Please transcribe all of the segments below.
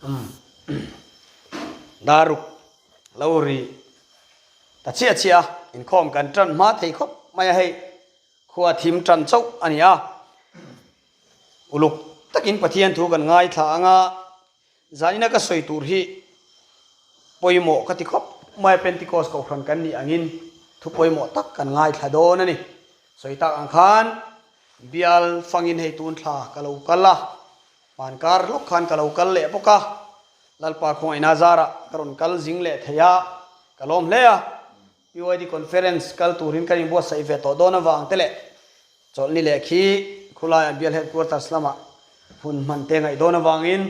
Umm Daruk lo ri ta chiah chiah a, inkhawm kan tan hma thei khawp mai a hei khua thim tan chauh a ni a, uluk takin Pathian thu kan ngaithla ang a, Zanina ka sawi tur hi pawimawh ka ti khawp mai a, Pentecost kohhran kan nih angin thu pawimawh tak kan ngaithla dawn a ni. Sawi tak ang khan bial fangin hei tun thla ka lo kal a, hmankar lawk khan ka lo kal leh bawk a, Lalpa khawngaihna zarah ka rawn kal zing leh thei a, ka lawm hle a. PYD Conference kal turin kan inbuatsaih ve tawh dawn avang te leh chawlhni leh khi khulaiah Bial Headquarters lamah hun hman te ngaih dawn avangin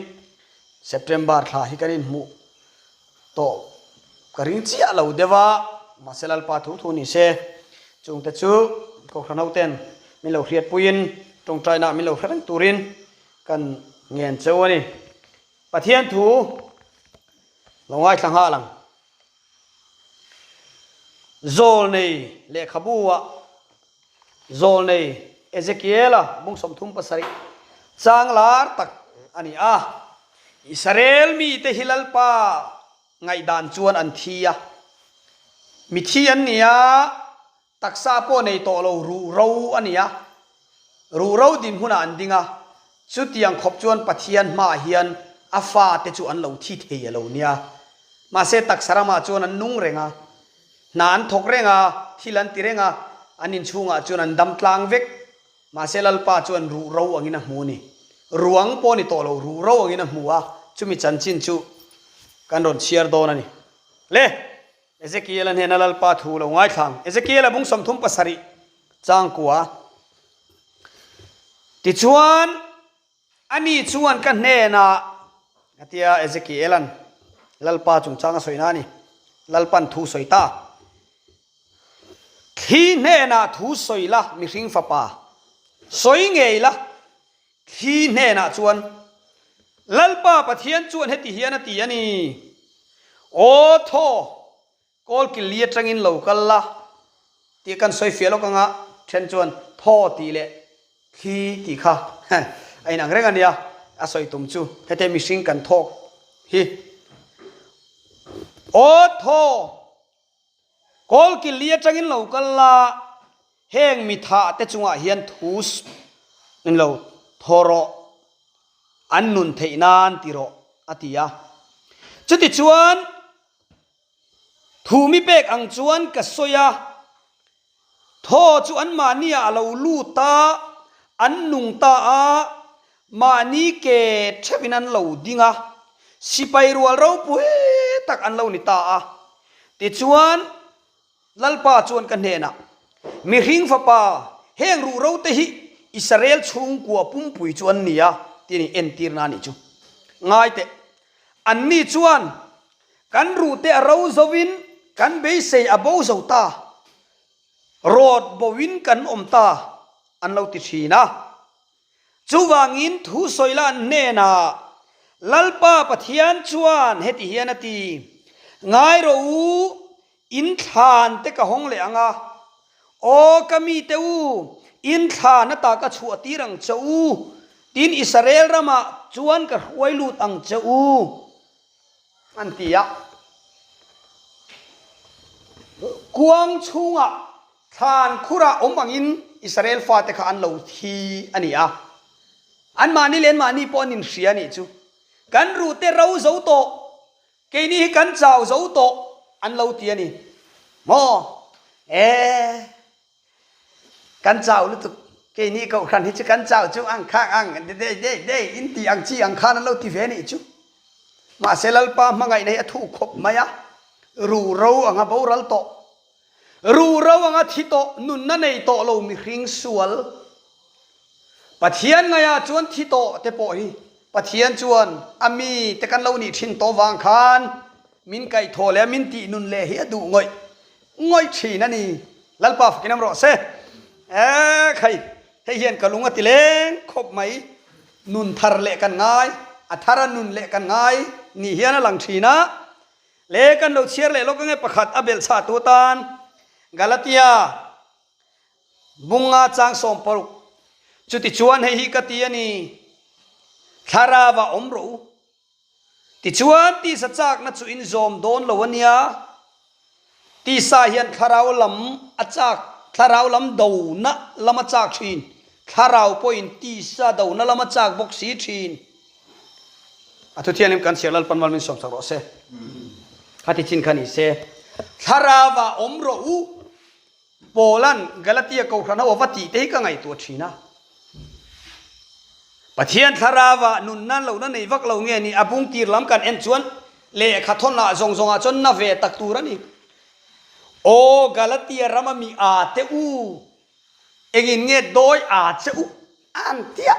September thla hi kan inhmuh tawh ka ring chiah lo deuh a, mahse Lalpa thu thu ni se chungte chu Kohhran hoten min lo hriatpuiin tawngtainaah min lo hre reng turin kan ngen cheu a ni. Pathian thu lo ngaithla nghal ang. Zawlnei lehkhabu ah Zawlnei Ezekiela bung 37 chang lar tak a ni a. Israel mite hi Lalpa ngaihdan chuan an thi a, mithi an ni a, Taksa pawh nei tawh lo ruh ro a ni a, ruh ro dinhmunah an ding a, chutiang khawp chuan Pathian hmaah hian a fate chu an lo thi thei a lo nia. Mahse taksa ramah chuan an nung reng a, hna an thawk reng a, thil an ti reng a, an inchhungah chuan an dam tlang vek. Mahse Lalpa chuan ruh ro angin a hmu a ni. Ruang pawh ni tawh lo, ruh ro angin a hmu a, chumi chanchin chu kan rawn chhiar dawn a ni. Le! Ezekiel-a hnena Lalpa thu lo ngaithlang. Ezekiel-a bung 37 changkua. Tichuan, ani chuan ka hnenah, a tia Ezekiel-a'n Lalpa chungchang a sawi na a ni. Lalpa'n thu sawi ta. Thli hnenah thu sawi la, mihring fapa, sawi ngei la. Thli hnenah chuan, Lalpa Pathian chuan heti hian a ti a ni, Aw thaw, kawlkil li atangin lo kal la, tih kan sawi fiah lawk anga then chuan thaw tih leh thli tih kha a inang reng a nia, a sawi tum chu hete mihring kan thawk hi. Aw thaw, Kawlkil li atangin lo kal la, heng mi thah te chungah hian thu in lo thaw rawh, an nun theih nan ti rawh, a ti a. Chutichuan, thu mi pek ang chuan ka sawi a, Thaw chu anmahniah a lo lut a, an nung ta a, mahni ke theuhin an lo ding a, sipai rual ropui tak an lo ni ta a. Tichuan, Lalpa chuan ka hnenah, Mihring fapa, heng ruhro te hi Israel chhungkua pumpui chu an ni a, tih a ni, entirna a nih chu. Ngai teh, anni chuan Kan ruhte a ro zovin kan beisei a bo zo ta, rawt boin kan awm ta an lo ti thin a. Chuvangin thu sawila an hnenah, Lalpa Pathian chuan heti hian a ti, Ngai rawh u, in thlan te ka hawng leh ang a, aw ka mite u, in thlan ata ka chhuah tir ang che u, tin Israel ramah chuan ka hruai lut ang che u. An ti a. Kuang chhungah thlan khurah awm angin Israel fate kha an lo thi a ni a. Anmahni leh anmahni pawh an inhria a nih chu. Kan ruhte ro zo tawh, keini hi kan chau zo tawh an lo ti a ni. Maw? E! Kan chau lutuk, keini kohhran hi chu kan chau chu ang khang ang dei dei dei in tih ang chi ang khan an lo ti ve nih chu. Mahse Lalpa hmangaihna hi a thu khawp mai a, ruh ro anga boral tawh, ruh ro anga thi tawh, nunna nei tawh lo mihring sual Pathian ngaihah chuan thi tawh te pawh hi Pathian chuan a mi te kan lo nih thin tawh vang khan min kaihthawh leh a min tih nun leh hi a duh ngawih ngawih thin a ni. Lalpa fakin am rawh se. Eek hei, hei hian ka lung a ti leng khawp mai. Nun thar leh kan ngai, a thar a nun leh kan ngai nih hian a lang thin a. Le kan lo chhiar leh lawk ange pakhat a belhchhah tu atan Galatia Bunga chang 60, Chutichuan hei hi ka ti a ni, Thlarava awm rawh u. Tichuan, tisa chakna chu in zawm dawn lo a nia. Tisa hian thlarau lam a chak, thlarau lam dona lam a chak thin. Thlarau pawhin tisa dona lam a chak bawk si thin. A thuthianin kan chhiar Lalpan mal min sawmsak rawh se. Khati chin kha ni se. Thlarauah awm rawh u. Paula'n Galatia Kohhran ho a va tih te hi ka ngaihtuah thin a. Pathian thlarauah nunna lohna nei vak lo nge ni a bung tir lam kan en chuan lehkha thawnah zawng zawngah chuan na ve tak tur a ni. Aw Galatia rama mi a te u, engin nge dawi a che u an tia.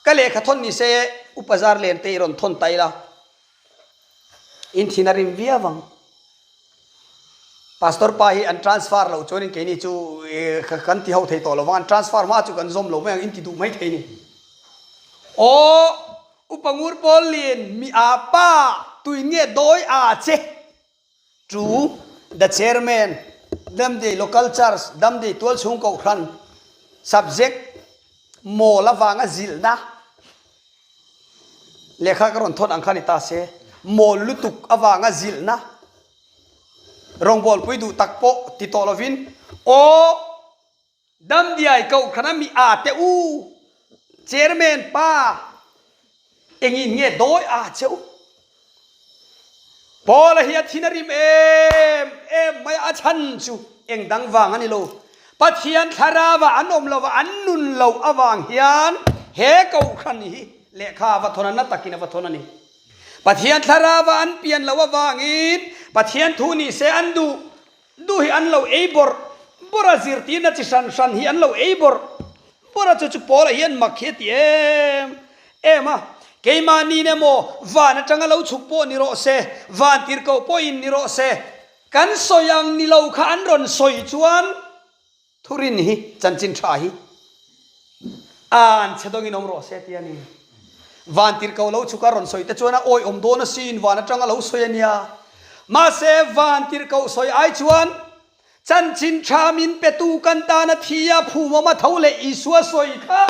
Ka lehkha thawn ni se Upa Zarlen te i rawn thawn ta ila. In thin a rim viau ang. Pastor pa hi an transfer loh chuanin keini chu kan ti ho thei tawh lo vang, an transfer hma chu kan zawm lo mai ang, in ti duh mai thei ni. Aw, Upa Ngur Pawl Lian, mi a pa, tuin nge dawi a che? To the Chairman, Damdei Local Church, Damdei Tualchhung Kohhran, Subject, Mawl avanga zilhna lehkha ka rawn thawn ang kha ni ta se, mawl lutuk avanga zilhna rawngbawlpui duh tak pawh ti tawh lovin, Aw! Damdiai kohhran a mi a te u, Chairman pa, engin nge dawi a che u? Paula hi a thin a rim em em mai a, a chhan chu eng dang vang a ni lo. Pathian thlarau ah an awm lo a, an nun loh avang hian he kohhran hi lehkha a va thawn a, na takin a va thawn a ni. Pathian thlarau ah an pian loh avangin Pathian thu ni se an duh Duh hi an lo ei bawrh bawrh a, zirtirna chi hran hran hi an lo ei bawrh bawrh a, chu chu Paula hian mak hi a ti em em a, Keimahniin emaw van atanga lo chhuk pawh ni rawh se, van tirhkoh pawhin ni rawh se, kan sawi ang ni lo kha an rawn sawi chuan, Thurin hi chanchin tha hi an chhe dawngin awm rawh se tia ni. Van tirhkoh lo chhuk a rawn sawi te chuan a awi awm dawn asin van atanga lo sawi a nia. Mahse van tirhkoh sawi ai chuan chanchin tha min petu kan tana thi a phumawm a tho leh Isua sawi kha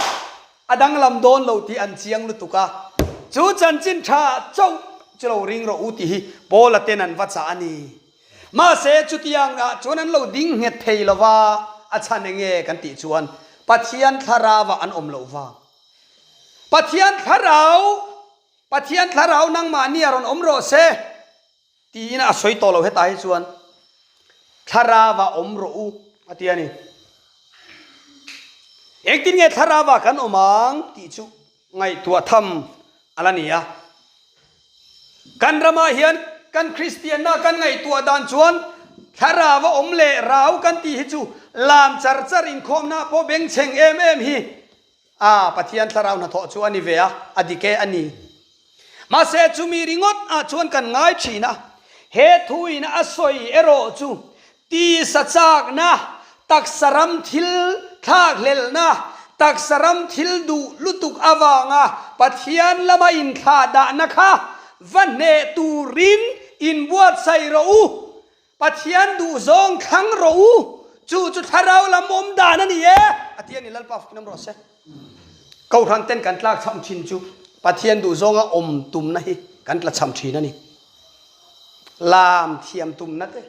a danglam dawn lo tih an chiang lutuk a. Chu chanchin tha chauh chu lo ring rawh u tih hi Paula ten an va chah a ni. Mahse, chutiang ah chuan an lo ding nghet thei lo va, a chhan enge kan tih chuan Pathian thlarau ah an awm loh vang. Pathian thlarau, Pathian thlarau nangmahni a rawn awm rawh se tiin a sawi tawh lo hetah hi chuan thlarau ah awm rawh u a ti a ni. Engtin nge thlarau ah kan awm ang tih chu ngaihtuah tham a la ni a. Kan ramah hian kan Kristianna kan ngaihtuah dan chuan thlarau a awm leh rau kan tih hi chu lam char char inkhawmna pawh bengchheng em em hi a Pathian thlarau hnathawh chu a ni ve a, a dik e a ni. Mahse chumi ringawt ah chuan kan ngai thin a, he thuin a sawi erawh chu Tisa chakna, taksa ram thil thlakhlelhna, taksa ram thil duh lutuk avanga Pathian lama inthlah dahna kha va hneh turin inbuatsaih rawh u. Pathian duhzawng thlang rawh u, chu chu thlarau lam awm dan a ni e, a ti a ni. Lalpa fakin awm rawh se. Kohhran ten kan tlakchham thin chu Pathian duhzawnga awm tumna hi kan tlachham thin a ni. Lam thiam tumna te,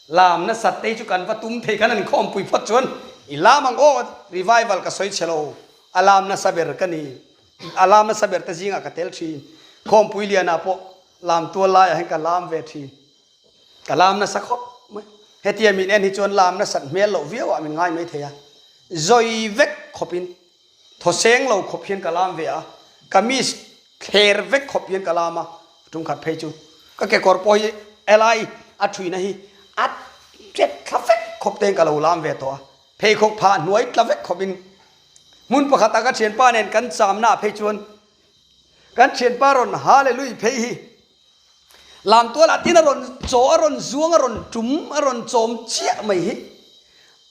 lam nasat te hi chu kan va tum thei khan an inkhawmpui phawt chuan i lam ang aw, revival ka sawi chhe lo, a lam nasa ber ka ni, a lam nasa ber te zingah ka tel thin, khawmpui lianah pawh lam tual laiah hian ka lam ve thin, ka lam nasa khawp mai, hetia min en hi chuan lam nasat hmel loh viau ah min ngai mai thei a, zawi vek khawpin. Thaw seng lo khawp hian ka lam ve a, kamis thler vek khawp hian ka lam a, tumkhat phei chu ka kekawr pawh hi helai a thuina hi a tet thla vek khawp te hian ka lo lam ve tawh a, pheikhawk phah hnuai tla vek khawp in hmun pakhat ah ka thianpa nen kan chamna ah phei chuan kan thianpa rawn hallelujah phei hi Lamtualah tin a rawn chaw, a rawn zuang, a rawn tum, a rawn chawm chiah mai hi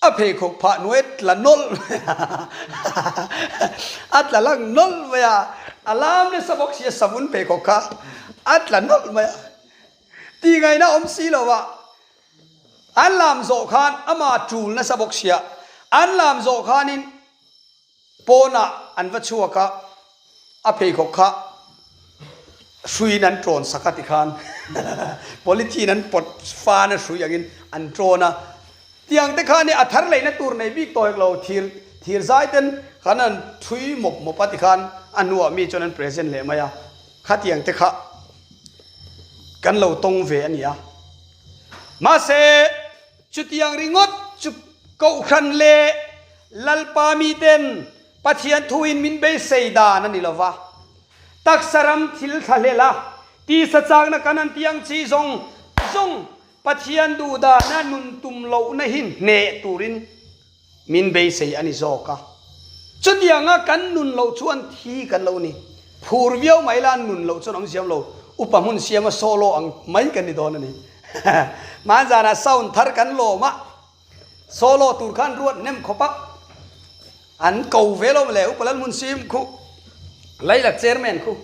a pheikhawk phah hnuai a tla nawlh mai a, a tla lang nawlh mai a, a lam nasa bawk si a savun pheikhawk kha a tla nawlh mai a, tih ngaihna awm si lo a, an lam zawh khan ama tul nasa bawk sia, an lam zawh khanin Pawnah an va chhuak a, a pheikhawk kha Hruiin an ṭawn sak a tikhan polythene an pawt fan a hrui angin an ṭawn a. Tiang te khan hi a thar leihna tur nei bik tawh hek lo, thir thir zai ten khan an ṭhui mawp mawp a tikhan a hnuah mi chuan an present leh mai a, khatiang te kha kan lo tawng ve a ni a. Mahse chutiang ringawt chu Kohhran leh Lalpa miten Pathian thuin min beisei dan a ni lo va. Taksa ram thil thlahlel a, tisa chakna kan an tih ang chi zawng zawng Pathian duhdana nun tum lohna hi hneh turin min beisei a ni zawk a. Chutianga kan nun loh chuan thi kan lo ni. Phur viau mai la nun loh chuan awm siam lo, upa hmun siama solo ang mai kan ni dawn a ni. Hmanzanah sound thar kan lawm a. Solo tur khan ruat hnem khawp a, an ko ve lo le Upa Lalhmun Sim khu Lailak Chairman khu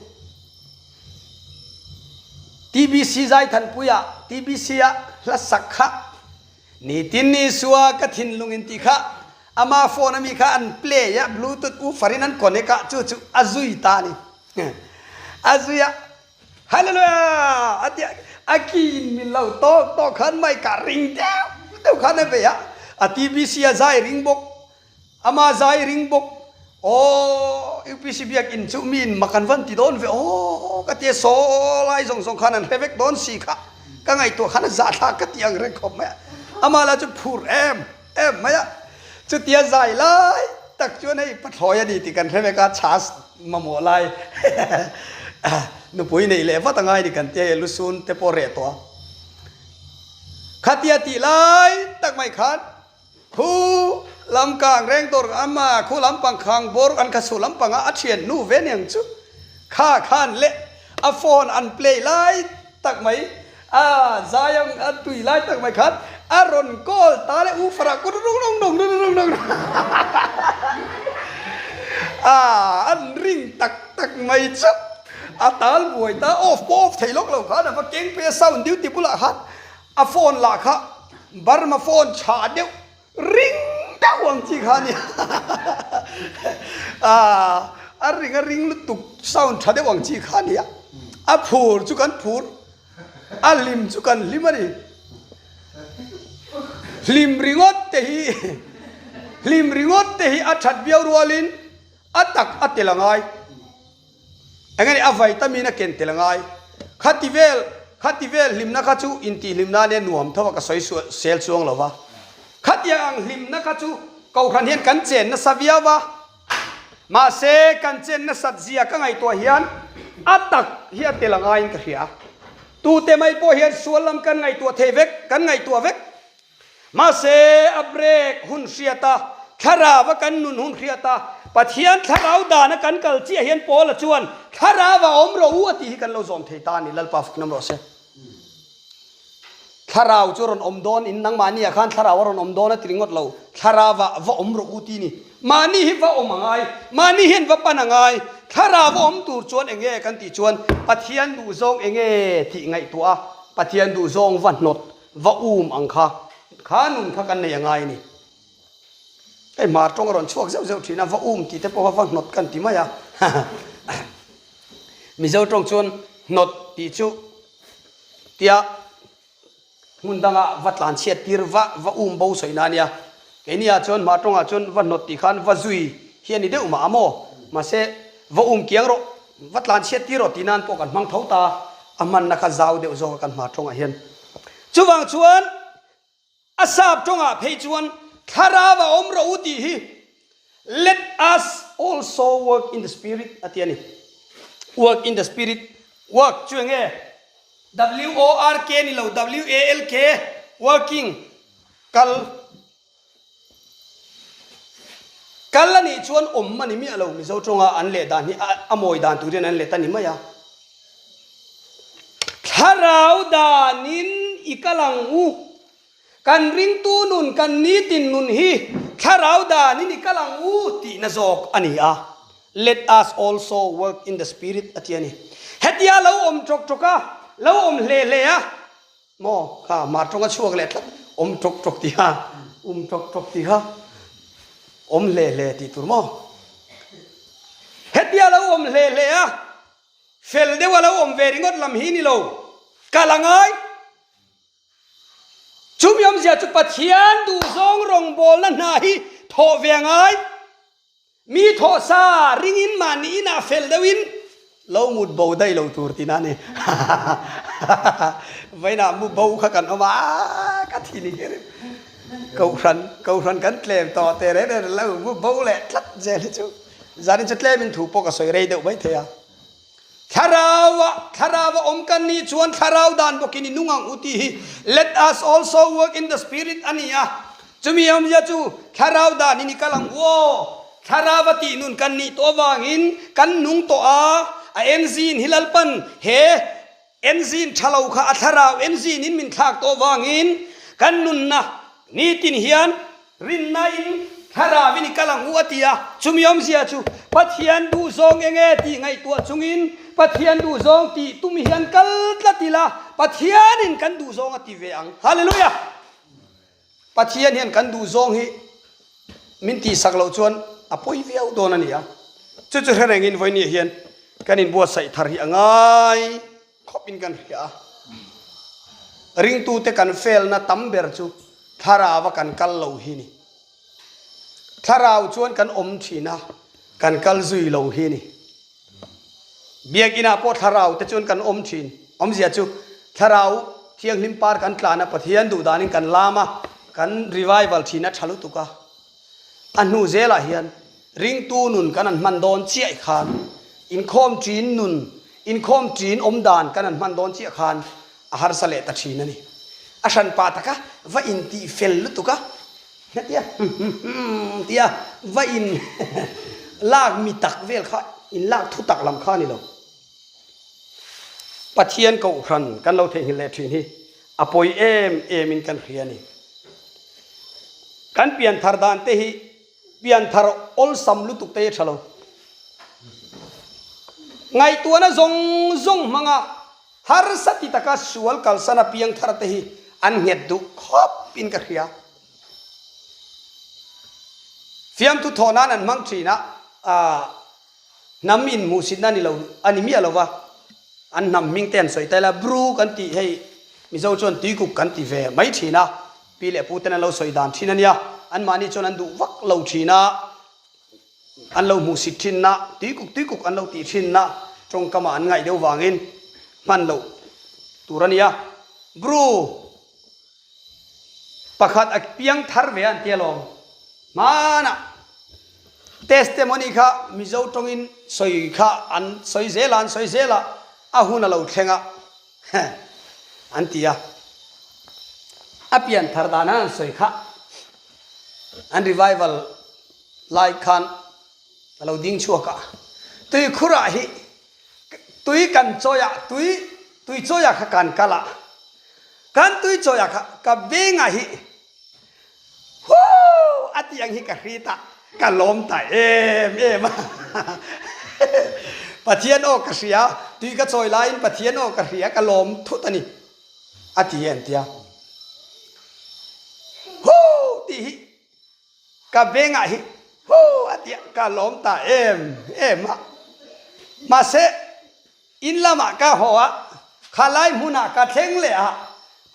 TBC Zaithanpuia TBC a hla sak kha Nitin Isua ka thinlung in tih kha ama phone ami kha an play a bluetooth woofer in an connect a chu chu a zui ta a ni a zui a. Hallelujah! A ti a ki in min lo tawk tawk khan mic ah ring deuh deuh khan a bei a, a TBC a zai ring bawk, ama zai ring bawk, aw UPC biakinn chu mi in mak an van ti dawn ve aw ka ti a, saw lai zawng zawng khan an hre vek dawn si kha ka ngaihtuah khan a zahthlak ka ti ang reng khawp mai a, ama lah chu phur em em mai a, chutia zai lai tak chuan hei pathlawi a ni tih kan hre vek a, chhas mamawh lai nupui neih leh vat a ngai ni kan tia hei lusun te pawh reh tawh a, khatia tih lai tak mai khan khu lam kang reng dawr ama khu lampang khang bawr an kha suh lampanga a thian hnu ve niang chu kha khan leh a phone an play lai tak mai a zai ang a tui lai tak mai khan a rawn call ta le u farah ku rung rung rung rung rung rung a an ring tak tak mai chu a tal buai ta off pawh off thei lawk lo khan a va keng phei a sound duty bulah khan a phone lah kha Burma phone chhah deuh Ring deuh ang chi kha nia a ring a ring lutuk sound tha deuh ang chi kha nia a phur chu kan phur a hlim chu kan hlim a ni hlim ringawt te hi hlim ringawt te hi a that viau rualin a tak a tel a ngai. Eng nge a vitamin a ken tel a ngai. Khati vel, khati vel hlimna kha chu intihhlimna ania nuam tho a ka sawi sel chuang lo va. Khatiang ang hlimna kha chu Kohhran hian kan chen nasa viau va. Mahse, kan chen nasat zia ka ngaihtuah hian a tak hi a tel a ngaiin ka hria. Tute mai pawh hian sual lam kan ngaihtuah thei vek, kan ngaihtuah vek. Mahse, a break hun hriat a, thlarau a kan nun hun hriat a, Pathian thlarau dana kan kal chiah hian Paula chuan thlarau a awm rawh u a tih hi kan lo zawm thei ta a ni, Lalpa faknam rawh se. Thlarau chu a rawn awm dawn in nangmahni ah khan thlarau a rawn awm dawn a ti ringawt lo, thlarau ah va awm rawh u ti ni. Mahni hi va awm a ngai, mahni hian va pan a ngai, thlarau a awm tur chuan eng nge kan tih chuan Pathian duhzawng eng nge tih ngaihtuah a, Pathian duhzawng va hnawt Va um ang kha, kha nun kha kan nei a ngai a ni. Hei hmar tawng a rawn chhuak zeuh zeuh thin a, va um tih te pawh kha va hnawt kan ti mai a. Mizo tawng chuan hnawt tih chu tia hmun danga va tlan chhiat tir va va um bo sawi na a nia. Keini ah chuan hmar tawngah chuan va hnawt tih khan va zui hi a ni deuh mah a maw? Mahse va um kiang rawh. Va tlan chhiat tir rawh tih nan pawh kan hmang tho ta, a hmanna kha zau deuh zawk a kan hma tawngah hian. Chuvang chuan a sap tawngah phei chuan thlarau a awm rawh u tih hi Let us also work in the spirit a ti a ni. Work in the spirit, work chu enge? W-O-R-K ni lo, W-A-L-K, working, kal. Kal a nih chuan awm a ni miah lo, Mizo tawnga an leh dan hi a mawi dan tur hian an let a ni mai a. Thlarau danin i kal ang u, kan ringtu nun, kan nitin nun hi thlarau danin i kal ang u tihna zawk a ni a. Let us also work in the spirit a ti a ni. Hetia lo awm ṭawk ṭawk a, lo awm hle hle a, Maw kha mar tawng a chhuak leh tlat awm tawk tawk tih kha um tawk tawk tih kha awm hle hle tih tur maw hetia lo awm hle hle a. Fel deuh a lo awm ve ringawt lam hi ni lo, kal a ngai. Chumi awmzia chu Pathian duhzawng rawngbawlna hna hi thawh ve a ngai. Mi thawh sa ringin mahni inah fel deuhin lo mut bo daih lo tur tihna a ni. Vawiinah mu bo kha kan awm a, ka thi ni hian Kohhran, Kohhran kan tlem tawh teh reng reng lo mu bo leh tlat zel hi chu zanin chu tlemin thu pawh ka sawi rei deuh maithei a. Thlarauah, Thlarau a awm kan nih chuan Thlarau dan bawkin i nung ang u tih hi Let us also walk in the Spirit a ni a. Chumi awmzia chu Thlarau danin i kal ang u aw. Thlarau a tih nun kan nih tawh avangin kan nung tawh a, a enzin hi Lalpan he Enzin tha lo kha a thlarau enzin in min thlak tawh vangin kan nunna nitin hian rinna in thlarau in i kal ang u a ti a. Chumi awmzia chu Pathian duhzawng eng e tih ngaihtuah chungin Pathian duhzawng tih tum hian kal tlat ila Pathianin kan duhzawng a ti ve ang. Hallelujah! Pathian hian kan duhzawng hi min tihsak loh chuan a pawi viau dawn a ni a. Chu chu hre rengin vawinia hian kan inbuatsaih thar hi a ngai khawpin kan hria a. Ringtute kan felna tam ber chu thlarauva kan kal lo hi ni. Thlarau chuan kan awm thin a, kan kal zui lo hi ni. Biakinah pawh thlarau te chuan kan awm thin. Awmzia chu thlarau thianghlim par kan tlan a, Pathian duh danin kan lam a, kan revival thin a tha lutuk a. A hnu zelah hian ringtu nun kan han hman dawn chiah khan, inkhawm ṭin nun, inkhawm ṭin awm dan kan han hman dawn chiah khan a harsa leh ta thin a ni. A hranpa taka va intih fel lutuk a. Hetia hum tia va in lak mi tak vel kha in lak thu tak lam kha a ni lo. Pathian kohhran kan lo theihnghilh leh thin hi a pawi em em in kan hria a ni. Kan pianthar dan te hi pianthar awlsam lutuk te hi a tha lo. Ngaihtuahna zawng zawng hmanga Harsa ti taka sual kalsan a piang thar te hi an nghet duh khawp in ka hria. Fiamthu thawh nan an hmang thin a, hnam in hmuhsitna ni lo a ni miah lo va, an hnam hming te an sawi ta ila Bru kan tih hei Mizo chuan tuikuk kan ti ve mai thin a, pi leh pu ten an lo sawi dan thin a nia, anmahni chuan an duh vak lo thin a. An lo hmuhsit thinna, tuikuk tuikuk an lo tih thinna tawngkamah an ngaih deuh vangin hman loh tur a nia. Bru pakhat a piang thar ve a an ti alawm. Hmanah testimony kha Mizo tawngin sawi kha an sawi zel a, an sawi zel a, a hun a lo thleng a an ti a. A pian thar dan an sawi kha an revival Lai khan a lo ding chhuak a, tuikhurah hi tui kan chawi a, tui tui chawi ah kha kan kal a, kan tui chawi ah kha ka bengah hi huuh a tih ang hi ka hrit a, ka lawm ta em em a. Pathian aw ka hria, tui ka chawi laiin Pathian aw ka hria, ka lawm thut a ni a ti em tia. Huuh tih hi Ka bengah hi huu a tia ka lawm ta em em a. Mahse, in lamah ka haw a, khalai hmunah ka thleng leh a,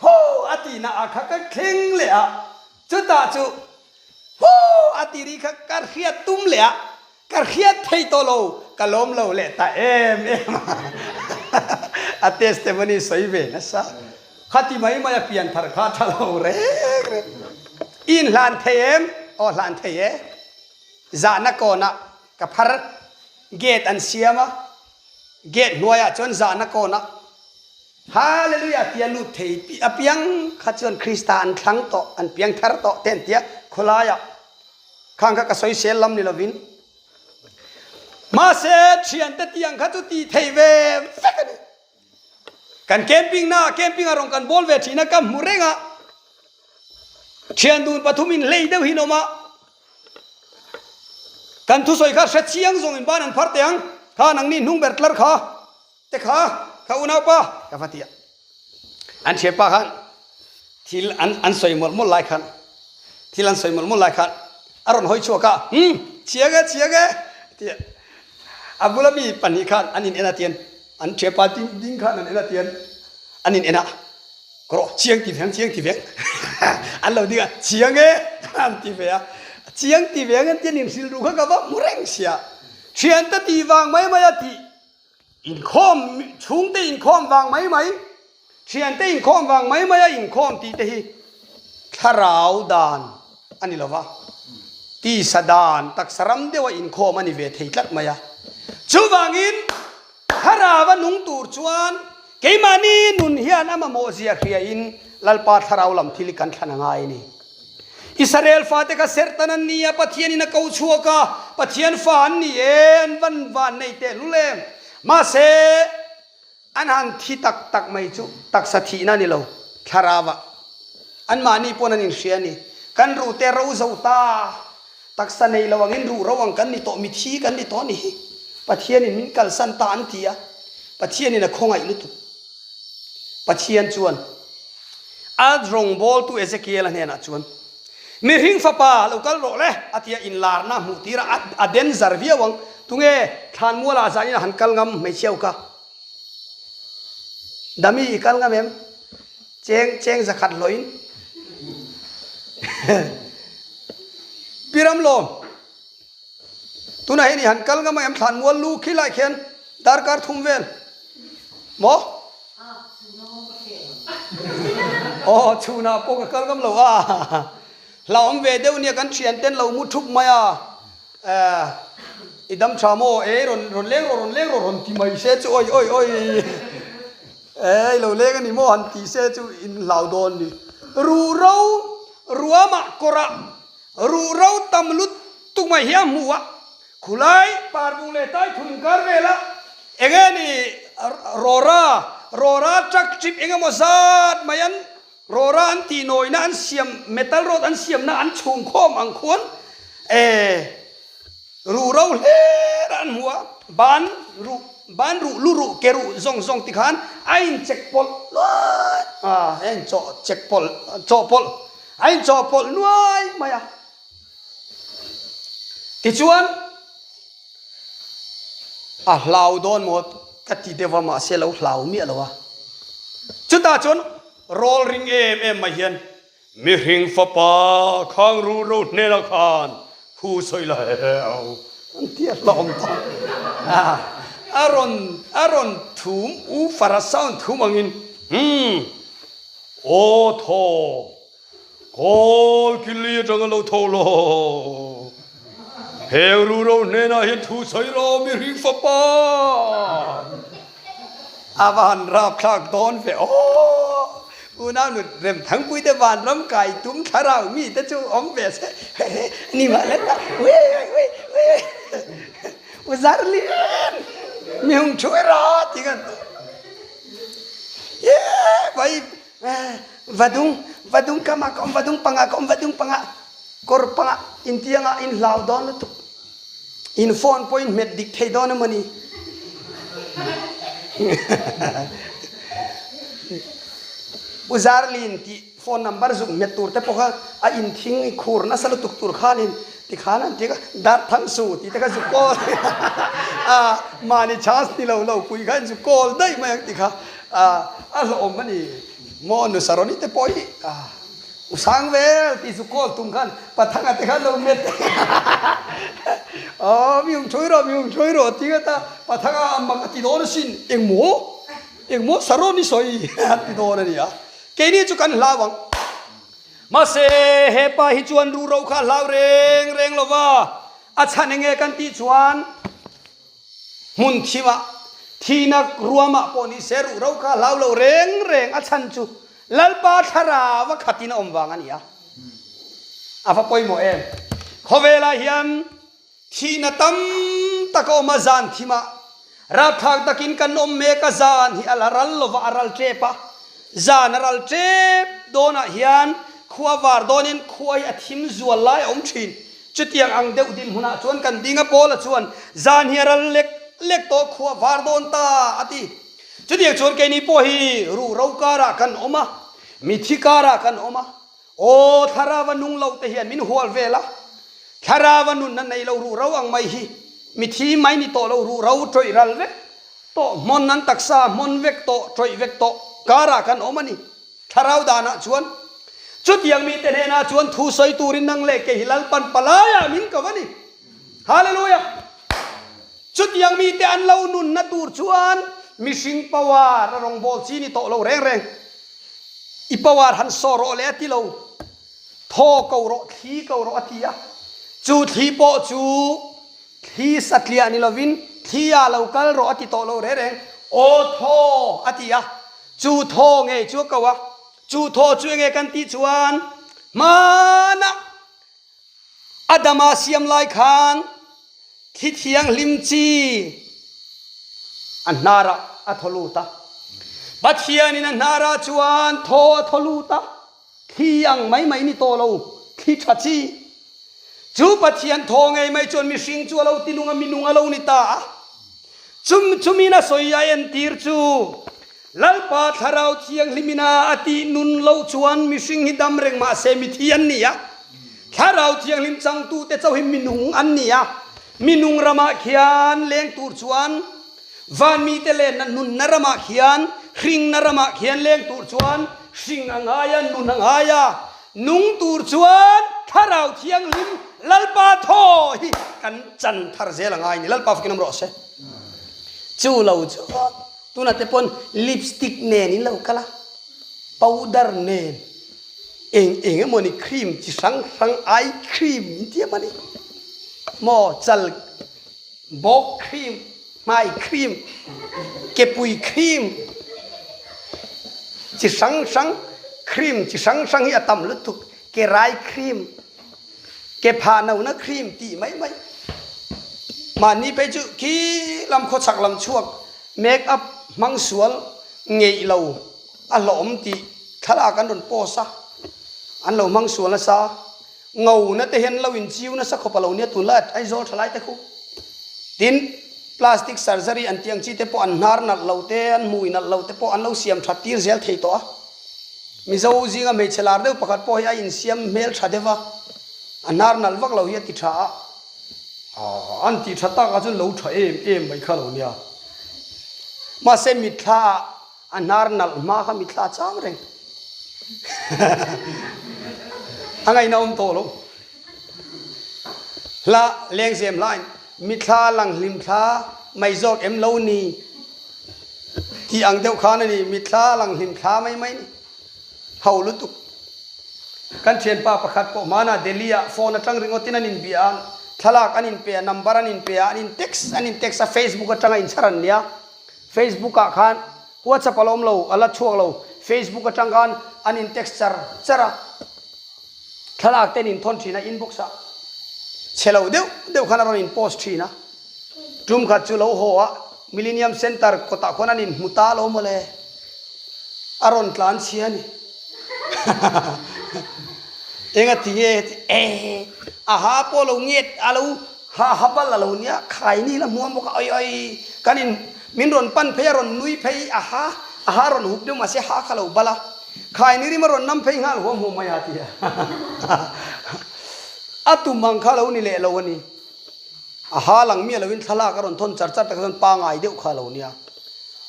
huu a tihna ah kha ka thleng leh a, chutah chu huu a ti ri kha ka hriat tum leh a, Ka hriat thei tawh lo, ka lawm lo leh ta em em a. A testimony sawi ve nasa. Khati mai mai a pian thar kha tha lo reng reng. I inhlan thei em? Aw hlan thei e. Zahna kawnah ka phar gate an siam a, gate hnuaiah chuan zahna kawnah Hallelujah tia lut thei apiang kha chuan Krista an thlang tawh, an piang thar tawh te an tia khawlaiah Khang kha ka sawisel lam ni lovin. Mahse, thiante tiang kha chu tih theih ve vek a ni. Kan camping na ah camping ah rawn kan bawl ve thin a, ka hmu reng a. Thian dun pathumin hlei deuh hi an awm a. Kan thusawi kha hre chiang zawng in ban an phar teh ang. Kha nangni hnung ber tlar kha. Te kha ka unaupa ka va ti a, an thianpa khan thil an an sawi mawlh mawlh lai khan thil an sawi mawlh mawlh lai khan a rawn hawi chhuak a, umm chiang e chiang e ti a, a bula mi pahnih khan an in en a tian. An ṭhiapa ding ding khan an en a tian an in en a, Ka rawh chiang ti veng chiang ti veng an lo ding a, chiang e an ti ve a, chiang ti veng an ti an inhrilh ruh kha ka va hmu reng sia. Ṭhiante tih vang mai mai a tih inkhawm chhungte inkhawm vang mai mai, ṭhiante inkhawm vang mai mai a inkhawm tih te hi thlarau dan a ni lo va, tisa dan taksa ram deuha inkhawm a ni ve thei tlat mai a. Chuvangin thlarau a nung tur chuan keimahni nun hian a mamawh zia hriain Lalpa thlarau lam thil hi kan thlan a ngai a ni. Israel fate kha serhtan an ni a, Pathianin a ko chhuak a, Pathian fa an ni e, an van van nei tehlul em. Mahse, An han thi tak tak mai chu taksa thihna a ni lo, thlarauah. Anmahni pawn an inhria a ni. Kan ruhte ro zo ta, taksa nei lo angin ruh ro ang kan ni tawh, mithi kan ni tawh a ni hi. Pathianin min kalsan ta an ti a, Pathianin a khawngaih lutuk. Pathian chuan a rawngbawltu Ezekiel-a hnenah chuan, Mihring fapa, lo kal rawh le, a ti a, inlarna hmuh tir a, a den zar viau ang. Tunge thlanmualah zanin a han kal ngam hmeichhia kha? Dami i kal ngam em? Cheng cheng zakhat hlawhin. Pi Ramlawm, tunah hian i han kal ngam a em thlanmual lu khi lai khian darkar thum vel maw? Aw chhunah pawh ka kal ngam lo a, hlauhawm ve deuh nia kan thian ten lo mu thup mai a. Eh, i dam tha maw? Eh, rawn rawn leng rawh, rawn leng rawh, rawn ti mai se chu oi oi oi. Eh, i lo leng a ni maw han ti se chu in hlau dawn ni. Ruh ro ruamah kawrah ruh ro tam lutuk mai hi a hmu a, khulai parbung leh tai thun inkar vela eng nge ni rawra rawra truck trip eng emaw zat mai an Rawra an tih nawina an siam, metal rod an siamna an chhung khawm ang khuan eh ruh ro hler an hmu a, ban ruh, ban ruh, lu ruh, ke ruh zawng zawng ti khan a in check pawlh nuai a, a in chawh check pawlh, chawh pawlh, a in chawh pawlh nuai mai a. Tichuan a hlau dawn maw ka ti deuh a mahse lo hlau miah lo a. Chutah chuan rawl ring em em mai hian mihring fapa khang ru ro hnenah khan thu sawi la heo an ti a hlawm ta. A rawn a rawn thum u fara sound thum angin umm aw thaw Kawl Kili atang a lo tho lo. Heng ruro hnenah hian thu sawi rawh mihring fapa. A va han rapthlak dawn ve aw. Unau nut rem thangpui te vanram kai tum thlarau mi te chu awm ve se. Ni mah let a ui ui ui u zarlin mi hung thu rawh ti kan. Ye vai Vadung, vadung kam ah ka awm, vadung pangah ka awm, vadung pangah, kawr pangah intiangah in hlau dawn lutuk. In phone pawh in hmet dik thei dawn emaw ni. Pu Zarlin tih phone number zuk hmet tur te pawh kha a inthing i khur nasa lutuk tur khanin tikhan an ti kha Darthang su tih te kha zuk call a mahni chance ni lo lo pui kha in zuk call daih mai ang ti kha A a hlawhawm a ni. Maw nu Saroni te pawh hi a u sang vel tih chu call tum khan Pathanga te khan lo met aw mi hung thawi rawh mi hung thawi rawh ti ngawt a Pathanga a mak a ti dawn asin engmaw engmaw Saroni sawi a ti dawn a ni a keini chu kan hlau ang mahse hepa hi chuan ruhro kha a hlau reng reng lova a chhan enge kan tih chuan Hmun thimah, thihnak ruamah pawh ni se ruhro kha hlau lo reng reng a chhan chu Lalpa thlarau a khatin a awm vang a ni a. A va pawimawh em! Khawvelah hian thihna tam tak a awm a, zan thimah rapthlak takin kan awm mek a, zan hi a la ral lova a ral tep a, zan a ral tep dawnah hian khua var dawnin khua hi a thim zual lai a awm thin. Chutiang ang deuh dinhmunah chuan kan ding a, Paula chuan, Zan hi a ral lek lek tawh, khua var dawn ta, a ti. Chutiang chuan keini pawh hi ruh ro karah kan awm a, mithi karah kan awm a. Aw, thlarava nung lo te hian min hual vel a, thlarava nunna nei lo ruh ro ang mai hi mithi mai ni tawh lo, ruh ro tawih ral vek. Tawh hmawn an taksa hmawn vek tawh, tawih vek tawh karah kan awm a ni. Thlarau danah chuan chutiang mite hnenah chuan thu sawi turin nang leh kei hi Lalpan palaiah min ko a ni. Hallelujah! Chutiang mite an lo nunna tur chuan mihring power a rawngbâwl chi ni tawh lo reng reng. I power han saw rawh le a ti lo. Thaw ko rawh, thli ko rawh a ti a. Chu thli pawh chu Thli satliah ni lovin thli ah lo kal rawh a ti tawh lo reng reng. Aw thaw a ti a, chu thaw ngei chu a ko a, chu thaw chu enge kan tih chuan hmanah Adama siam lai khan thli thianghlim chi a hnarah a thaw lut a, Pathianin a hnarah chuan thaw a thaw lut a, thli ang mai mai ni tawh lo, thli tha chi. Chu Pathian thaw ngei mai chuan mihring chu a lo ti nung a, minung a lo ni ta a. Chum chumin a sawi a entir chu Lalpa Thlarau Thianghlimin a a tih nun loh chuan mihring hi dam reng mah se mithi an ni a. Thlarau Thianghlim changtute chauh hi minung an ni a. Minung ramah khian leng tur chuan Van mite lenna nunna ramah khian, hringna ramah khian leng tur chuan hring a ngai a, nun a ngai a. Nung tur chuan Thlarau Thianghlim Lalpa thaw hi kan chan thar zel a ngai ni. Lalpa fakin awm rawh se. Chu lo chu tunah te pawn lipstick nen in lo kal a, powder nen, eng eng emaw ni cream chi hrang hrang eye cream in ti emaw ni maw chal Bawk cream, hmai cream, kepui cream chi hrang hrang, cream chi hrang hrang hi a tam lutuk, ke rai cream, ke phah nona cream tih mai mai. Mahni phei chu khi lam khawchhak lam chhuak make up hmang sual ngeih lo a hlawhawm tih thlalak an rawn post a, an lo hmang sual nasa. Ngo na te hian lo in chiu nasa khawp a lo nia tunlai Aizawl thalai te khu. Tin, plastic surgery an tih ang chi te pawh an hnar nalh lo te, an hmui nalh lo te pawh an lo siam that tir zel thei tawh a. Mizo zinga hmeichhe lar deuh pakhat pawh hi a insiam hmel tha deuh a, a hnar nalh vak lo hi a ti tha a. An tih tha tak ah chuan lo tha em em mai kha lo nia. Mahse mitthla ah A hnar nalh hma kha mithla chang reng. A ngaihna awm tawh lo. Hla lengzem hlain mithla lang hlim thla mai zawk em lo ni tih ang deuh khan a ni, mithla lang hlim thla mai mai ni. Ho lutuk. Kan thianpa pakhat pawh hmanah Delhi ah phone atang ringawtin an inbia a, thlalak an inpe a, number an inpe a, an in text an in text a, Facebook atanga inchhar an nia. Facebook ah khan WhatsApp a la awm lo, a la chhuak lo, Facebook atang khan an in text char char a, thlalak te an in thawn thin a inbox ah chhe lo deuh deuh khan a rawn in post thin a, tum khat chu lo haw a Millennium Centre kawtah khuan an in hmu ta lo mawle, a rawn tlan chhia a ni. Enga ti nge heti e a ha pawh lo nget a lo ha ha bal a lo nia khai ni la hmuam bawk a oi oi kan in min rawn pan phei a rawn nui phei a ha a ha rawn hup deuh mahse ha kha lo bal a khai ni rim a rawn nam phei nghal huam huam mai a ti a a tum ang kha lo ni leh lo a ni a ha lang miah lovin thlalak a rawn thawn char char tak chuan pangai deuh kha a lo nia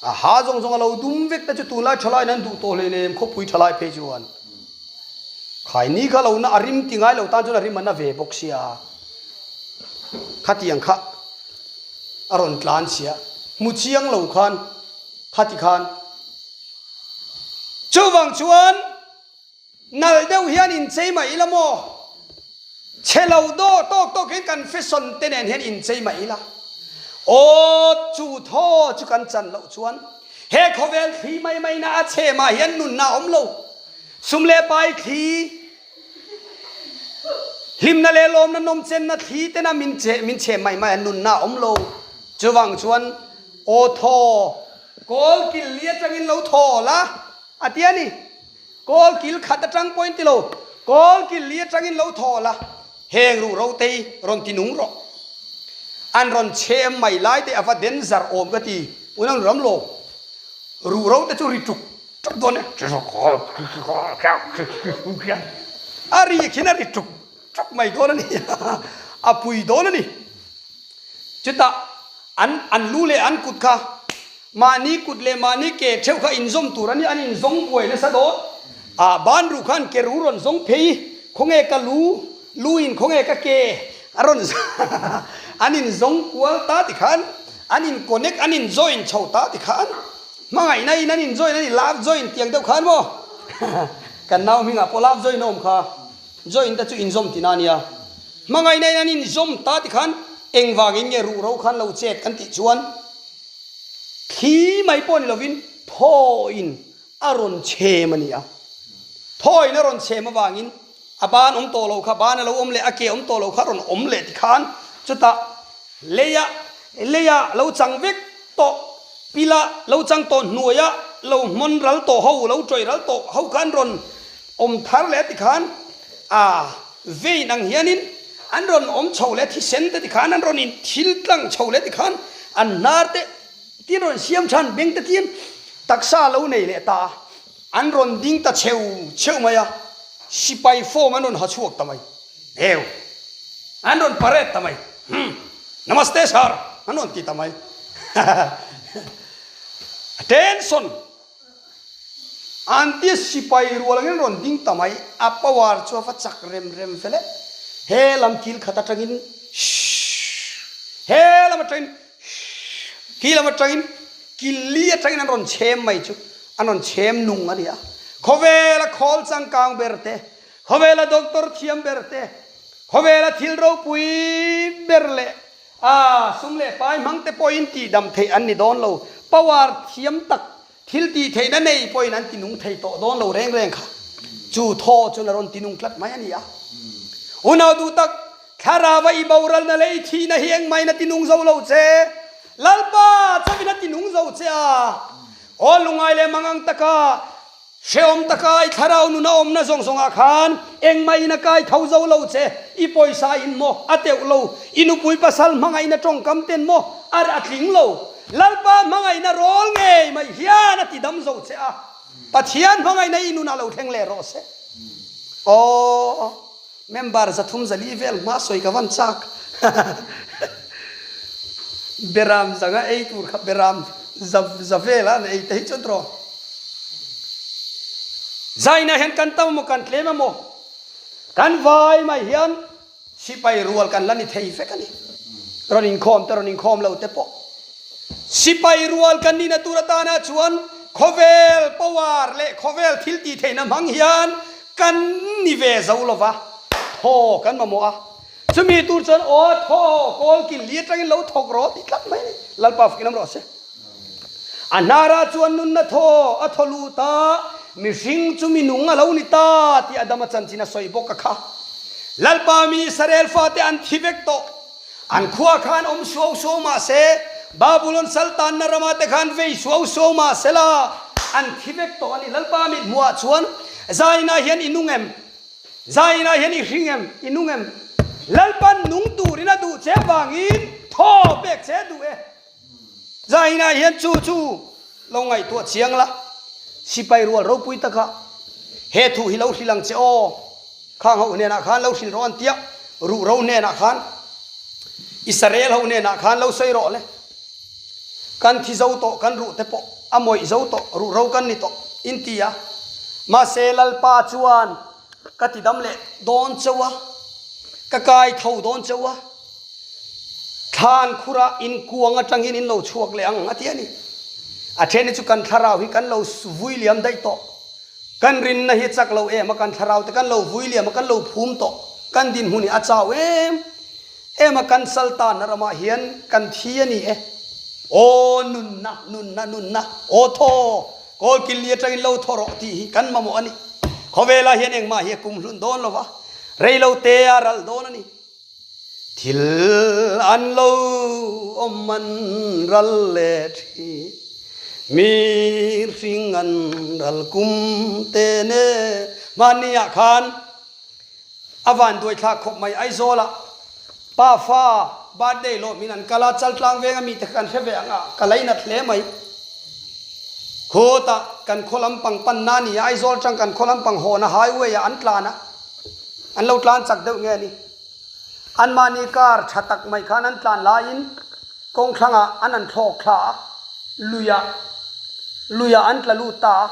a ha zawng zawng a lo dum vek te chu tunlai thalai in an duh tawh hleinem khawpui thalai phei chuan. Khaini kha lo na a rim ti ngai lo tan chuan a rim a na ve bawk sia. Khatiang kha a rawn tlan chhia. Hmu chiang lo khan khati khan. Chuvang chuan nal deuh hian inchei mah ila maw? Chhe lo daw tawk tawk hian kan fashion te nen hian inchei mah ila. Aw chu thaw chu kan chan loh chuan he khawvel thli mai mai na a chhe mah hian nunna a awm lo. Sum leh pai thli, hlimna leh lawmna nawmchenna thli tena min che min chhe mai mai a nunna a awm lo. Chuvang chuan aw thaw kawl kil li atangin lo thaw la a ti a ni. Kawl kil khat atang pawhin ti lo, kawl kil li atangin lo thaw la, heng ruh ro tei rawn ti nung rawh. An rawn chhem mai lai te a va den zar awm ka ti, unau ram lo. Ruh ro te chu ri tuk tuk dawn e. A ri khin a ri tuk tuk mai dawn a ni, a pui dawn a ni. Chutah an an lu leh an kut kha. Mahni kut leh mahni ke theuh kha inzawm tur a ni, an inzawng buai nasa dawn. A ban ruh khan ke ru rawn zawng phei, khawnge ka lu, lu in khawnge ka ke a rawn an inzawng kual ta ti khan, an in connect, an in join chho ta ti khan, hmangaihna in an in join a ni, love join tiang deuh khan maw kan nau hmingah pawh love join a awm kha, join te chu inzawm tina a nia, hmangaihna in an inzawm ta ti khan engvangin nge ruhro khan lo chet kan tih chuan thli mai pawh ni lovin thaw in a rawn chhem a ni a. Thawiin a rawn chhem avangin a ban awm tawh lo kha ban a lo awm leh, a ke awm tawh lo kha a rawn awm leh tikhan chutah leia leia lo chang vek tawh, pila lo chang tawh hnuaia lo hmawn ral tawh ho, lo tawih ral tawh ho kha an rawn awm thar leh tikhan a vein ang hianin an rawn awm chho leh thisen te tikhan an rawn inthil tlang chho leh tikhan an hnar te Tin rawn siam than beng te tin taksa lo nei leh ta a, an rawn ding ta cheu cheu mai a, sipai form an rawn ha chhuak ta mai, heu an rawn parade ta mai, hmm namaste sir an rawn ti ta mai, attention an tia sipai rual angin an rawn ding ta mai, a power chu a va chak rem rem ve le, he lam kil khat atangin shhh he lam atangin Shhh. Khi lam atangin Killi atangin an rawn chhem mai chu an rawn chhem nung a ni a. Khawvela khawl changkang ber te, khawvela doctor thiam ber te, khawvela thil ropui ber leh a sum leh pai hmang te pawhin tihdam theih an ni dawn lo. Power thiam tak Thil tih theihna nei pawhin an tinung thei tawh dawn lo reng reng kha. Chu thaw chuan a rawn tinung tlat mai a ni a. Unau duh tak, thlarava i boralna leh i thihna hi engmahin a tinung zo lo che. Lalpa chauhin a tinung zo che a. Aw lungai leh mangang taka, hrehawm taka i thlarau nuna awmna zawng zawngah khan engmahin a kai tho zo lo che. I pawisa in maw a teuh lo, i nupui pasal hmangaihna tawngkam ten maw a a tling lo. Lalpa hmangaihna rawl ngei mai hian a ti dam zo che a, Pathian hmangaihna i nunah lo thleng leh rawh se. Aw, member 300 400 vel hma sawi ka van chak. Beram zanga ei tur kha beram za za vel a an ei te hi chuan tawh. Zaina hian kan tam emaw kan tlem emaw kan vai mai hian Sipai rual kan la ni thei vek a ni. Rawn inkhawm te rawn inkhawm lo te pawh. Sipai rual kan nihna tur atana chuan khawvel power leh khawvel thil tih theihna hmang hian kan ni ve zo lo va, thaw kan mamawh a. Chumi tur chuan aw thaw kawl kil li atangin lo thawk rawh tih tlat mai a ni. Lalpa fakin awm rawh se. A hnarah chuan nunna thaw a thaw lut a, mihring chu minung a lo ni ta tih Adama chanchin a sawi bawk a kha. Lalpa mi Israel fate an thi vek tawh. An khua khan awm suau suau mah se, Babulon saltanna ramah te khan vei suau suau mah se la, an thi vek tawh a ni. Lalpa mithmuhah chuan zainah hian i nung em? Zainah hian i hring em? I nung em? Lalpan nung turin a duh che vangin thaw pek che duh e. Zainah hian chu chu lo ngaihtuah chiang la, sipai rual ropui taka he thu hi lo hrilh ang che aw, khang ho hnenah khan lo hrilh rawh an tia, ruh ro hnenah khan, Israel ho hnenah khan lo sawi rawh le, kan thi zo tawh, kan ruh te pawh a mawih zo tawh, ruh ro kan ni tawh in ti a, mahse Lalpa chuan ka ti dam leh dawn chauh a, ka kai tho dawn chauh a. Thlan khurah inkuang atangin in lo chhuak leh ang a ti a ni. A then hi chu kan thlarau hi kan lo vui liam daih tawh. Kan rinna hi chak lo em a, kan thlarau te kan lo vui liam a, kan lo phum tawh. Kan dinhmun hi a chau em em a, kan saltanna ramah hian kan thi a ni e. Aw nunna, nunna, nunna, aw thaw, kawlkilli atangin lo thaw rawh tih hi kan mamawh a ni. Khawvelah hian engmah hi a kumhlun dawn lo va, reilote a ral dawn a ni. Thil an lo awm an ral leh thin, mi hring an ral kum te ne. Hmanni ah khan a van duai thlak khawp mai Aizawl ah pa fa birthday lawm in an kal a, Chaltlang veng a mi te kha kan hre ve ang a, ka lainat hle mai. Khawtah kan khaw lampang panna a ni a, Aizawl atang kan khaw lampang hawna highway ah an tlan a. An lo tlan chak deuh nge ni? Anmahni car tha tak mai khan an tlan laiin kawng thlangah an an thlawk thla a. Luiah luiah an tla lut ta a,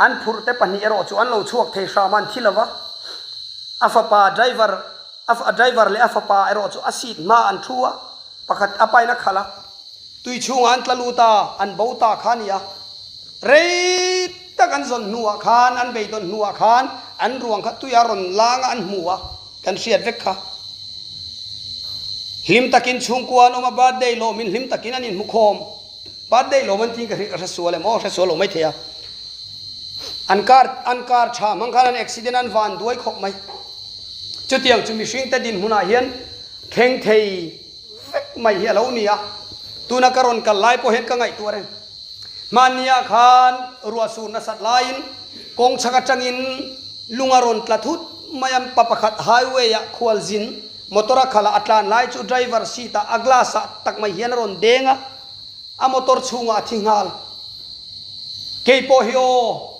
an phurh te pahnih erawh chu an lo chhuak thei hram a, an thi lo va. A fapa driver a driver leh a fapa erawh chu a seat hma an thu a, pakhat a pain a khalh a, tui chhungah an tla lut a, an bo ta kha a ni a. Rei tak an zawn hnuah khan, an beidawn hnuah khan an ruang kha tuia rawn lang a an hmu a, kan hriat vek kha. Hlim takin chhungkua an awm a, birthday lawmin hlim takin an inhmu khawm. Birthday lawm an tiin ka hre sual em aw, hre sual lo mai thei a. An car an car tha hmang khan an accident an van duai khawp mai. Chutiang chu mihringte dinhmunah hian thleng thei vek mai hi a lo ni a. Tuna ka rawn kal lai pawh hian ka ngaihtuah reng. Hmanniah khan ruah sur nasat laiin kawng chhak atangin lung a rawn tla thut mai a, pa pakhat highway ah khualzin motor a khalh a, a tlan lai chu driver seat ah a glass ah tak mai hian a rawn deng a, a motor chhungah a thi nghal. Kei pawh hi aw.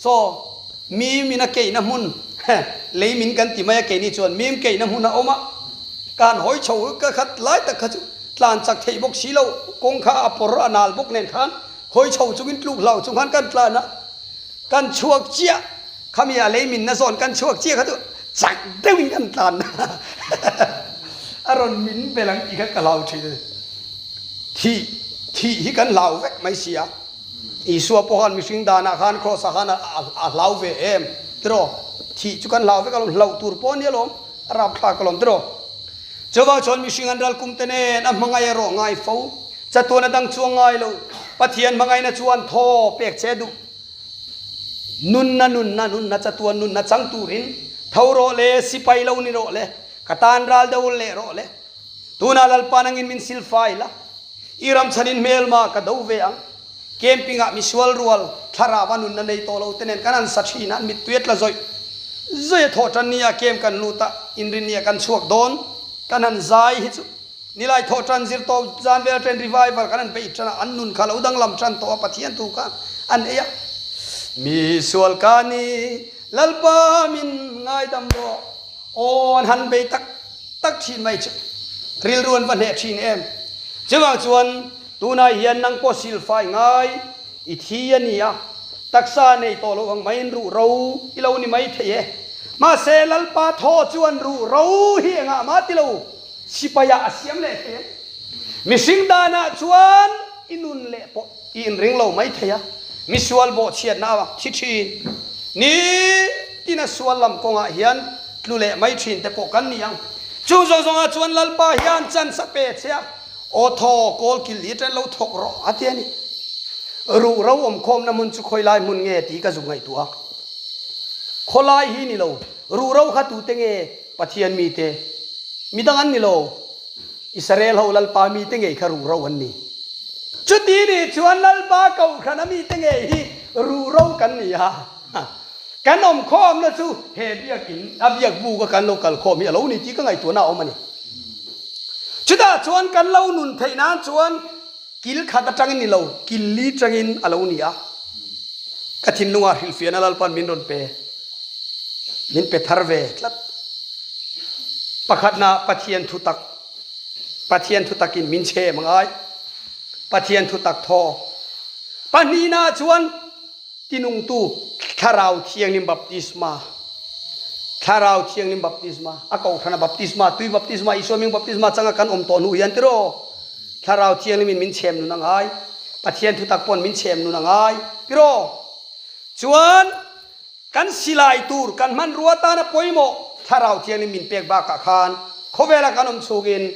Chaw, mim in a keihna hmun, lei min kan ti mai a keini chuan mim keihna hmun a awm a, ka han hawi chho ka khat lai tak kha chu tlan chak theih bawk si lo, kawng kha a pawr a nal bawk nen khan hawi chho chungin tluk hlau chung khan kan tlan a, kan chhuak chiah, khami a lei min na zawn kan chhuak chiah kha chu chak deuhin kan tlan a, a rawn min bel ang tih kha ka hlau thin a ni, thih thih hi kan hlau vek mai si a. Isua pawh khan mihring danah khan Kraws ah khan a hlau ve em tiraw? Thih chu kan hlau vek alawm, hlauh tur pawh a ni alawm, a rapthlak alawm tiraw? Chuvang chuan mihring an ral kum te nen a hmangaih erawh ngai fo, chatuan a dang chuang ngai lo, Pathian hmangaihna chuan thaw pek che duh. Nunna nunna nunna chatuan nunna chang turin tho rawh le, sipai lo ni rawh le, ka tan ral deuh leh rawh le. Tunah Lalpa nangin min silfai la, I ram chhanin hmelma ka do ve ang. Camping ah misual rual thlarau a nunna nei tawh lo te nen kan han sa thin a, an mittui a tla zawih zawih a thawh tan ni ah camp kan lut a, inrin ni ah kan chhuak dawn, kan han zai hi chu nilai thawh tan zir tawp zan vel atangin revival kan han beih tan a, an nun kha lo danglam tan tawh a Pathian thu kha an ei a. Misual ka ni Lalpa min ngaidam rawh. Aw an han bei tak tak thin mai chu rilru an va hneh thin em. Chuvang chuan tunah hian nang pawh silfai ngai i thi a ni a, taksa nei tawh lo ang maiin ruh ro i lo ni mai thei e. Mahse Lalpa thaw chuan ruh ro hi engah mah ti lo sipaiah a siam leh thei e. Mihring danah chuan i nun leh pawh i inring lo mai thei a, misual bawhchhiatna a thi thin. Nitin a sual lam kawngah hian tlu leh mai thin te pawh kan ni ang. Chung zawng zawngah chuan Lalpa hian chance a pe che a, Aw thaw, kawl kil hi ṭan lo thawk rawh a ti a ni. Ruh ro awmkhawmna hmun chu khawilai hmun nge tih ka zuk ngaihtuah a. Khawlai hi ni lo, ruh ro kha tute nge Pathian mite? Midang an ni lo. Israel ho Lalpa mite ngei kha ruhro an ni. Chuti nih chuan Lalpa Kohhrana mite ngei hi ruhro kan ni a. Kan awm khawmna chu he biakin a biak buka kan lo kal khawm hi a lo ni tih ka ngaihtuahna a awm a ni. Chutah chuan kan lo nun theih nan chuan kil khat atangin ni lo, kil li tangin a lo ni a. Ka thinlungah hrilhfiahna Lalpan min rawn pe. Min pe thar ve tlat. Pakhatna Pathian thutak, Pathian thutakin min chhem a ngai. Pathian thutak thaw. Pahnihna chuan tinungtu Thlarau Thianghlim baptisma, Thlarau Thianghlim baptisma, a kohhrana baptisma, tui baptisma, Isua hming baptisma changa kan awm tawh hnu hian tiraw Thlarau Thianghlimin min chhem nun a ngai. Pathian thutak pawn min chhem nun a ngai tiraw. Chuan Kan silai tur kan hmanrua tana pawimawh Thlarau Thianghlim min pek bakah khan khawvela kan awm chhungin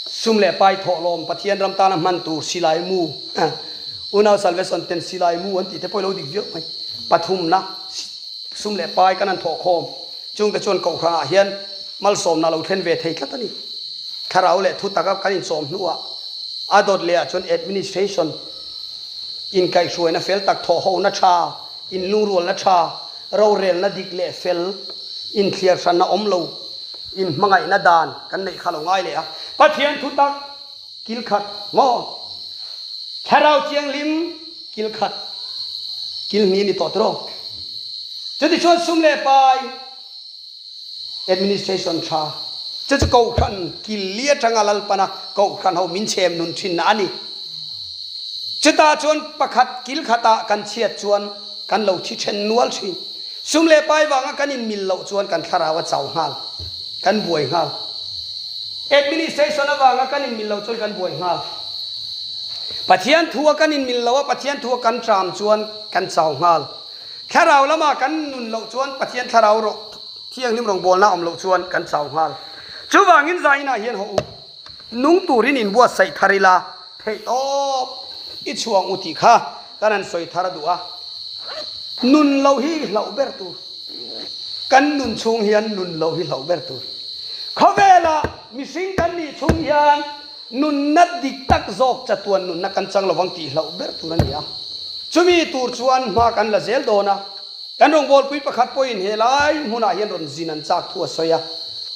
sum leh pai thawhlawm Pathian ram tana hman tur silai mu unau salvation ten silai mu an tih te pawh i lo dik viau mai. Pathumna sum leh pai kan han thawhkhawm chungte chuan kohhranah hian malsawmna lo thlen ve thei tlat a ni. Thlarau leh thu taka kan inchawm hnuah a dawt lehah chuan administration inkaihhruaina fel tak thawhhona tha Inlungrualna tha, rorelna dik leh fel, inthliar hranna awm lo, inhmangaihna dan kan neih kha lo ngai leh a. Pathian thu tak kil khat maw? Thlarau Thianghlim kil khat, kil hnih a ni tawh tiraw? Chutichuan sum leh pai administration tha, chu chu Kohhran kil li atanga Lalpana Kohhran ho min chhem nun thinna a ni. Chutah chuan pakhat kil khatah kan chhiat chuan kan lo thi then nual thin. Sum leh pai vanga kan inmil loh chuan kan thlarau a chau nghal, kan buai nghal. Administration avanga kan inmil loh chuan kan buai nghal. Pathian thua kan inmil loh a, Pathian thua kan tram chuan kan chau nghal. Thlarau lama kan nun loh chuan Pathian thlarau rawh thianghlim rawngbawlna awm loh chuan kan chau nghal. Chuvangin zainah hian hawh u. Nung turin inbuatsaih thar ila theih tawp i chhuang u tih kha kan han sawi thar a duh a. Nun lo hi hlauh ber tur. Kan nun chhung hian nun lo hi hlauh ber tur. Khawvela mihring kan nih chhung hian nunna dik tak zawk chatuan nunna kan chang lovang tih hlauh ber tur a ni a. Chumi tur chuan hma kan la zel dawn a. Kan rawngbawlpui pakhat pawhin he lai hmunah hian rawn zin an chak thu a sawi a,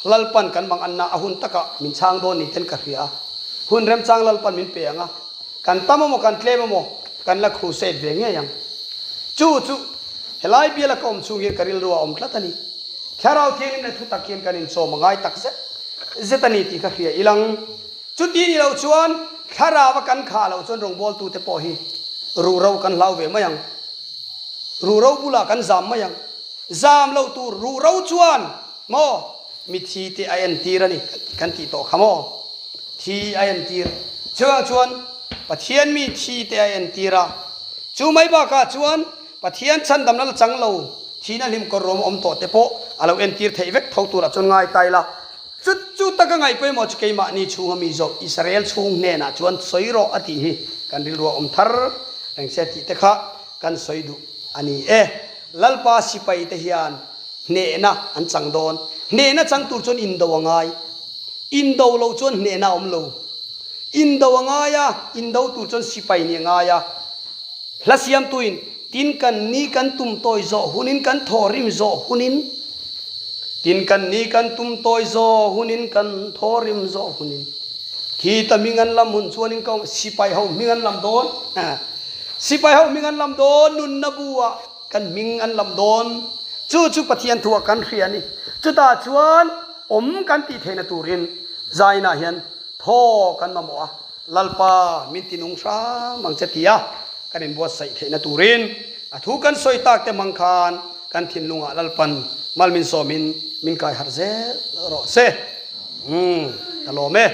Lalpan kan mang anna a hun takah min chhang dawn ni ten ka hria a, hun remchang Lalpan min pe ang a, kan tam emaw kan tlem emaw kan la crusade ve ngei ang. Chu chu helai biala ka awm chhung hian ka rilru a awm tlat a ni. Thlarau Thianghlim leh thutak hian kan inchawm a ngai tak zet zet a ni tih ka hria ilang. Chuti ni lo chuan thlarau a kan khah loh chuan rawngbawltute pawh hi ruhro kan hlau ve mai ang. Ruhro bulah kan zam mai ang. Zam loh tur ruhro chuan maw mi thi te a entir a ni kan tih tawh kha maw? Thi a entir. Chuvang chuan Pathian mi thi te a entir a. Chu mai bakah chuan Pathian chhandamna la chang lo thihna hlim kawr ruam awm tawh te pawh a lo entir theih vek tho turah chuan ngai ta ila. Chu chu taka ngaih pawimawh chu keimahni chhunga mi zawk Israel chhung hnenah chuan sawi rawh a tih hi kan rilru a awm thar reng se tih te kha kan sawi duh a ni e. Lalpa sipai te hian hnehna an chang dawn. Hnehna chang tur chuan indo a ngai. Indo lo chuan hnehna a awm lo. Indo a ngai a, indo tur chuan sipai nih a ngai a. Hla siamtuin, Tin kan ni kan tum tawi zawh hunin kan thawhrim zawh hunin, Tin kan ni kan tum tawi zawh hunin kan thawhrim zawh hunin, Khi ta hming an lam hun chuanin ka awm, Sipai ho hming an lam dawn, Sipai ho hming an lam dawn, Nunna bu ah kan hming an lam dawn, Chu chu Pathian thu ah kan hria a ni. Chutah chuan awm kan tih theihna turin zainah hian thaw kan mamawh a. Lalpa min ti nung hram ang che tia kan inbuatsaih theihna turin a thu kan sawi tak te hmang khan kan thinlungah Lalpan mal min sawmin min kai harh zel rawh se. Umm ka lawm e.